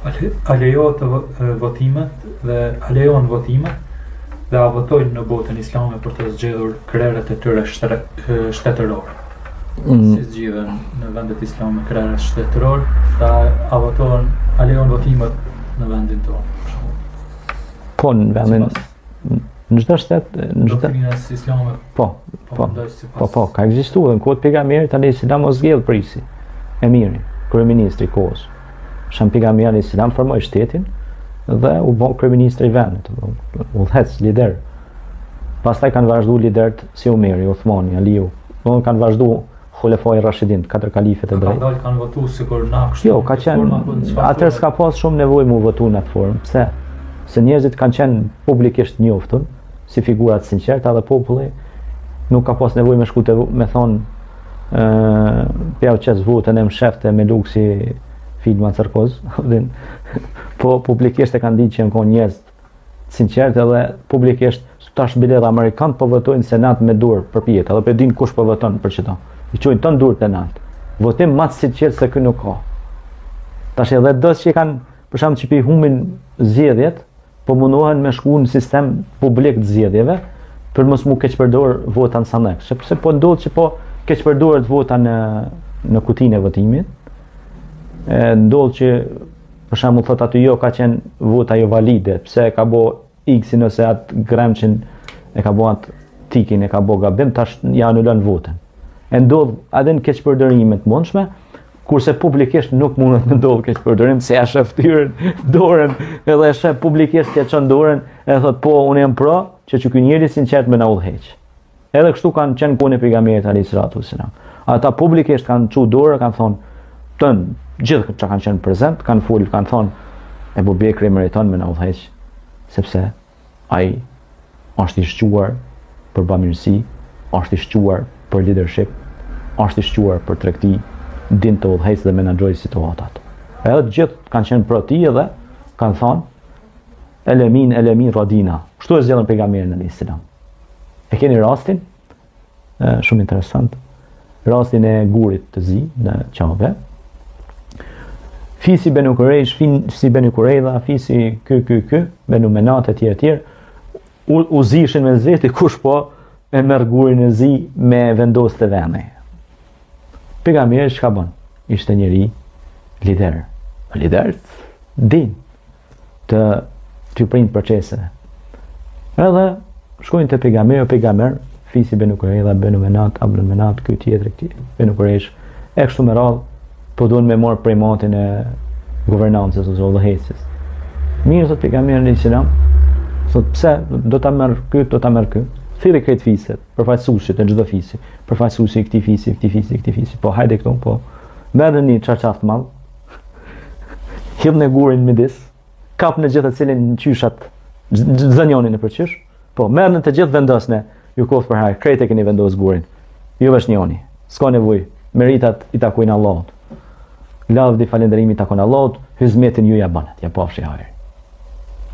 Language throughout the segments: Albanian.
A lejohet votimet dhe a lejohen votimet dhe a votojnë në botën islame për të zgjedhur krerët e tyre shtetërorë? Mm. Si zgjidhen në vendet islame krerët shtetërorë dhe a votohen, a lejohen votimet në vendin tonë? Po, në vendin në çdo shtet, në çdo doktrinës islame. Po, po, po, po, po, ka ekzistuar në kohë të pejgamberit alejhi selam u zgjedh prisi, emiri, kryeministri i kohës. Sham pejgamberi alejhi selam formoi shtetin dhe u bë kryeministri i vendit, udhëheqës, lider. Pastaj kanë vazhdu liderët si Umeri, Uthmani, Aliu, do kanë vazhdu Hulefai Rashidin, katër kalifët e drejtë. Kanë dalë kanë votu sikur na kështu. Jo, ka qenë atëherë s'ka pas shumë nevojë mu votu në atë formë. Pse? Se njerëzit kanë qenë publikisht njoftun si figura të sinqerta dhe populli nuk ka pas nevojë me shku te me thon ë po jau qes votën e mshefte me lu si filma cirkoz, po publikisht e kanë ditë që janë kon njerëz të sinqertë edhe publikisht tash bile edhe amerikanët po votojnë në senat me dorë përpjetë, edhe po e dinë kush po voton për qëto. I çojnë tanë durt e nalt. Votim ma të sinqertë se ky nuk ka. Tash edhe do që kanë, për shembull që po i humin zgjedhjet, po mundohen me shku në sistem publik të zgjedhjeve për mos mu keqpërdor vota në sandik. Sepse po ndodh që po keqpërdoret vota në në kutinë e votimit. E ndodh që Për shembull thot aty jo ka qenë vota jo valide, pse e ka bo X-in ose atë gremçin e ka bo atë tikin e ka bo gabim, tash ja anulon votën. E ndodh edhe në keqpërdorime të mundshme, kurse publikisht nuk mundet të ndodh keqpërdorim, se ja shef fytyrën, dorën, edhe e shef publikisht që e çon dorën, e thot po unë jam pro, që që ky njeri sinqert me na udhëheq. Edhe kështu kanë qenë kohën e pejgamberit alayhi salatu wasalam. Ata publikisht kanë çu dorë, kanë thonë tën gjithë që kanë qenë prezent, kanë fol, kanë thonë Ebu Bekri meriton me na udhëheq, sepse ai është i shquar për bamirësi, është i shquar për leadership, është i shquar për tregti, din të udhëheqë dhe menaxhojë situatat. Edhe të gjithë kanë qenë pro tij edhe kanë thonë El-Emin, El-Emin Radina. Kështu e zgjedhën pejgamberin alayhi salam. E keni rastin, e, shumë interesant, rastin e gurit të zi në Qabe. Fisi Benu Kurejsh, fisi Benu Kurejdha, fisi ky, ky, ky, Benu Menat e tjerë, tjerë, u, u zishin mes veti, kush po e merr gurin e zi me vendos te veni. Pejgamberi çka bën? Ishte njeri lider. Lider din të të prijnë proceseve. Edhe shkojnë te pejgamberi, o pejgamber, fisi Benu Kurejdha, Benu Menat, Abdu Menat, ky tjetri, këti, Benu Kurejsh, e kështu me radhë, po duan me marrë primatin e governancës ose udhëheqjes. Mirë, thot pejgamberi alejhi selam, thot pse do ta merr ky, do ta merr ky. Thirri krejt fiset, përfaqësuesit e çdo fisi, përfaqësuesi i këtij fisi, këtij fisi, këtij fisi. Po hajde këtu, po. Merrni një çarçaf të madh, Hidhne gurin midis, kapne gjithsecilin në qyshat, zë njonin e për qysh, po, merrne të gjithë vendosne, ju koftë për hajr, krejt e keni vendos gurin, jo veç njoni, s'ka nevoj, meritat i takojnë Allahut, lavdi falenderimi i takon Allahut, hyzmetin ju ja bënet, ja pafshi hajr.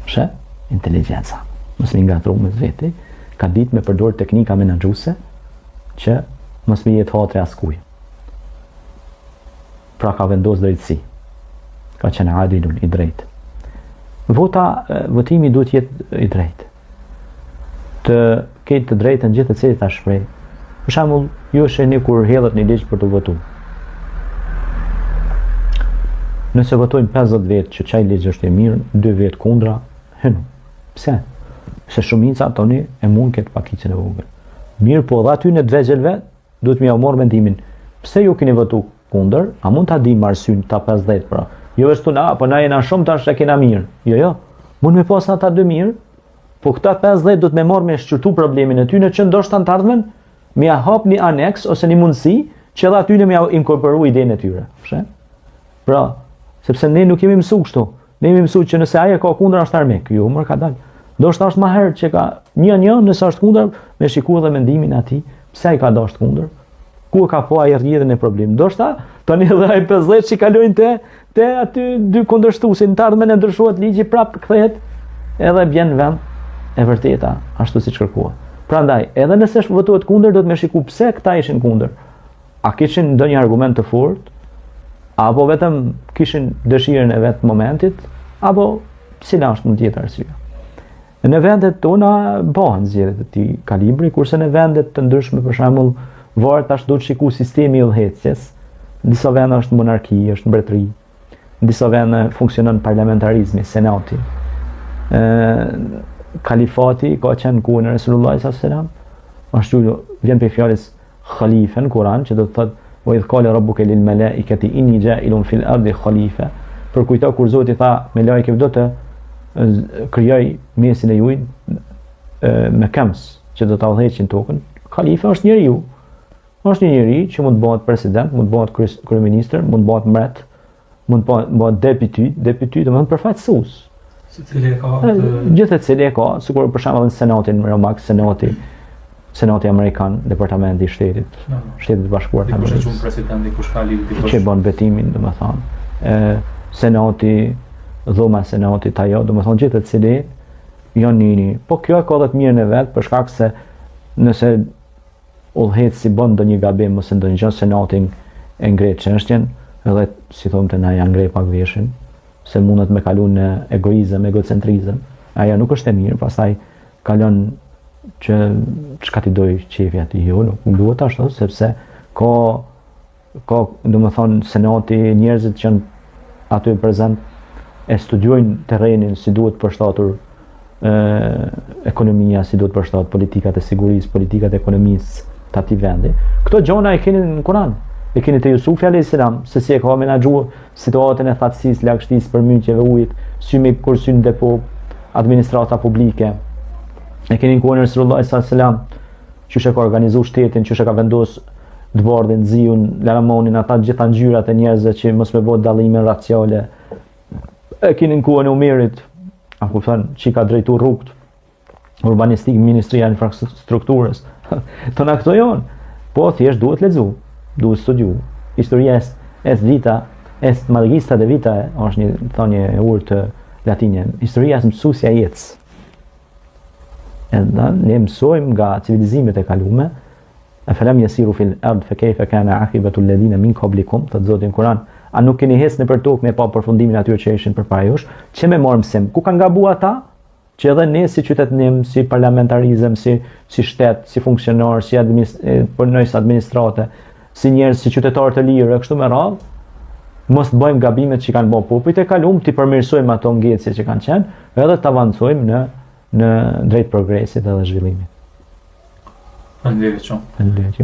Sheh, inteligjenca, mos me ngatru mes veti, ka ditë me përdor teknika menaxhuese, që mos me jetë hatri askuj. Pra ka vendos drejtësi. Ka qenë adilun, i drejtë. Vota, votimi duhet jetë i drejtë. Të ketë të drejtën gjithsecili ta shpreh. Për shembull, ju shihni kur hedhet një ligj për të votu. Nëse votojnë 50 vetë që qaj ligj është i mirë, 2 vetë kundra, hyn. Pse? Se shumica tani e mund këtë pakicën e vogël. Mirë, po dhe aty në të vegjëlve, Duhet me jau marrë mendimin, pse ju keni votu kundër, a mund ta dimë arsyen ta 50 pra. Jo veç tu na, po na jena shumë tash e kena mirë. Jo, jo. Mund me pas ata dy mirë, po këta 50 duhet me marrë me shqyrtu problemin e tyre që ndoshta në të ardhmen me ja hap një aneks ose një mundësi që edhe aty me ja inkorporu idenë e tyre. Shë? Pra, sepse ne nuk jemi mësu kështu. Ne jemi mësu që nëse ai e ka kundër është armik. Jo, më ka dalë. Ndoshta është më herët që ka një një, nëse është kundër, me shiku edhe mendimin e atij, pse ai ka dashur kundër? Ku e ka po ai rrjedhën e problemit? Ndoshta tani edhe ai 50 që kalojnë te te aty dy kundërshtuesit, në të ardhmen e ndryshohet ligji prap kthehet edhe bjen në vend e vërteta, ashtu siç kërkohet. Prandaj, edhe nëse është votohet kundër, duhet me shiku pse këta ishin kundër. A kishin ndonjë argument të fortë? Apo vetëm kishin dëshirën e vet momentit, apo cila është mund të jetë arsyeja. Në vendet tona bëhen zgjedhje të këtij kalibri, kurse në vende të ndryshme, për shembull, varet tash duhet shiku sistemi i udhëheqjes. Në disa vende është monarki, është mbretëri. Në disa vende funksionon parlamentarizmi, senati. Ë kalifati ka qenë në kohën e Resulullah sallallahu alaihi wasallam, ashtu vjen prej fjalës Khalife në Kur'an, që do të thotë wa idh qala rabbuka lil malaikati inni ja'ilun fil ardi khalifa. Përkujto kur Zoti tha melaikeve do të krijoj mesin e juj mëkëmbës që do ta udhëheqin tokën. Khalife është njeriu. Është një njeri që mund të bëhet president, mund të bëhet kryeministër, mund të bëhet mbret, mund të bëhet deputy, deputy domethënë përfaqësues. Secili e ka të... Gjithsecili e ka, sikur për shembull në Senatin Romak, Senati, Senati Amerikan, Departamenti i Shtetit, no. Shtetit të Bashkuar të Amerikës. Dikush e president, dikush kalif, dikush që bën betimin, domethënë. Ë Senati, dhoma e Senatit ajo, domethënë gjithsecili janë një një. Po kjo e ka dhe të mirën e vet për shkak se nëse udhëheqësi bën ndonjë gabim ose ndonjë gjë, senati e ngre çështjen, edhe si thonë te na ja ngre pak veshin, se mundet me kalu në egoizëm, egocentrizëm. Ajo nuk është e mirë, pastaj kalon që çka t'i dojë qefi atij, jo, nuk duhet ashtu, sepse ka ka, domethënë, senati, njerëzit që janë aty prezent, e studiojnë terrenin si duhet përshtatur e, ekonomia, si duhet përshtatur politikat e sigurisë, politikat e ekonomisë të atij vendi. Këto gjona e keni në Kur'an. E keni te Jusufi alayhis salam, se si e ka menaxhu situatën e thatësisë, lagështisë, përmbytjeve, ujit, si me kursy në depo, administrata publike. E keni në kohën e Resulullah sallallahu alaihi wasallam, qysh e ka organizu shtetin, qysh e ka vendos të bardhin, ziun, laramonin, ata gjitha ngjyrat e njerëzve që mos me bo dallime raciale. E kini në kohën e Umerit, a kupton, që i ka drejtu rrugët, urbanistik, Ministria e Infrastrukturës. Tona këto jonë. Po, thjesht duhet lexu, duhet studiu. Historia est, est vita, est magistra de vitae, është një thënie e urtë latine. Historia është mësuesja e jetës. Edhe ne mësojmë nga civilizimet e kalume, e felem jesiru fil ard fe kejfe kane akibetu ledhine min kablikum, thotë Zoti në Kuran, a nuk keni hec nëpër tokë me pa përfundimin atyre që ishin përpara jush, që me marrë mësim, ku kanë gabu ata, që edhe ne si qytetnim, si parlamentarizëm, si, si shtet, si funksionar, si administ, punonjës administrate, si njerëz, si qytetarë të lirë, e kështu me radhë, mos të bëjmë gabimet që kanë bërë popujt e kalum, t'i përmirësojmë ato ngecje që kanë qenë, edhe të avancojmë në në drejt progresit edhe zhvillimit. Faleminderit shumë. Faleminderit ju.